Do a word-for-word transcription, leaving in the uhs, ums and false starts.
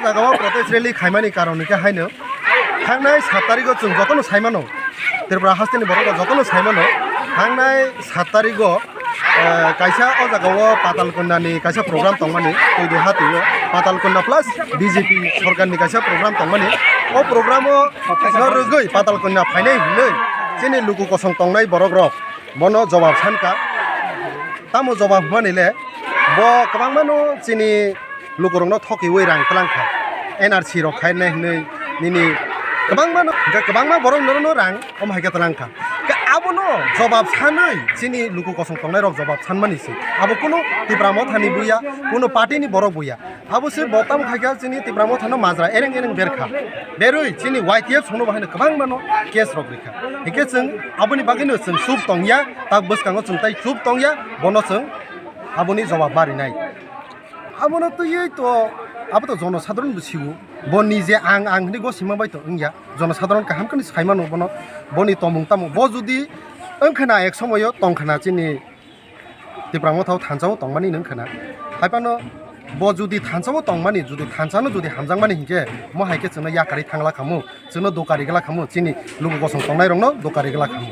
Jaga o protest rally khaimani karon hwnkhe haino thangnai sat tarigo chwng jotono saimano, Tripura hasteni borok rok jotono saimano, thangnai sat tarigo, eh, kaisa o jaga o Patal Kanya ni kaisa program tongmani, Koidu Hati o Patal Kanya plus B J P sorkar ni kaisa program tongmani. O program o no rwgwi Patal Kanya phainai hinwi chini luku kosong tongnai borok rok bono jobab sankha. Tamo jobab hwnmani le bo kwbangma no chini lukurokno thokiwi rang twlang kha, N R C rok khainai hinwi nini kwbangma no, hwnkhe kwbangma borok norokno rang omo hai khe twlang kha. Hwnkhe abono jobab sanwi chini luku kosong tongnai rok jobab sanmani se. Abo kunu Tipra Motha ni buya, kunu party ni borok buya. Abo se bo tamo khai kha chini Tipra Motha no majra ereng ereng ber kha. Berwi chini Y T F songno bo haino kwbangma no case rok rikha. Hwnkhe chwng aboni bagwi no chwng chup tongya, tak bwskango chwng tai chup tongya, bono chwng aboni jobab ma rinai. Abono twiwi to, abo to jono sadharon bo sio. Bo nije ang, ang hinwi go sima bai to wngya. Jono sadharon kaham khe saimano bono, boni tomung tamo. Bo jodi wngkhana ek somoyo tongkhana chini Tipra Motha o thansa o tongmani wngkhana. Haiphano bo jodi thansa o tongmani, jodi thansa no jodi hamjakmani hinkhe mo hai khe chwngno yakarwi thangla khamu, chwngno dokari gla khamu, chini luku kosong tongnai rokno dokari gla khamu.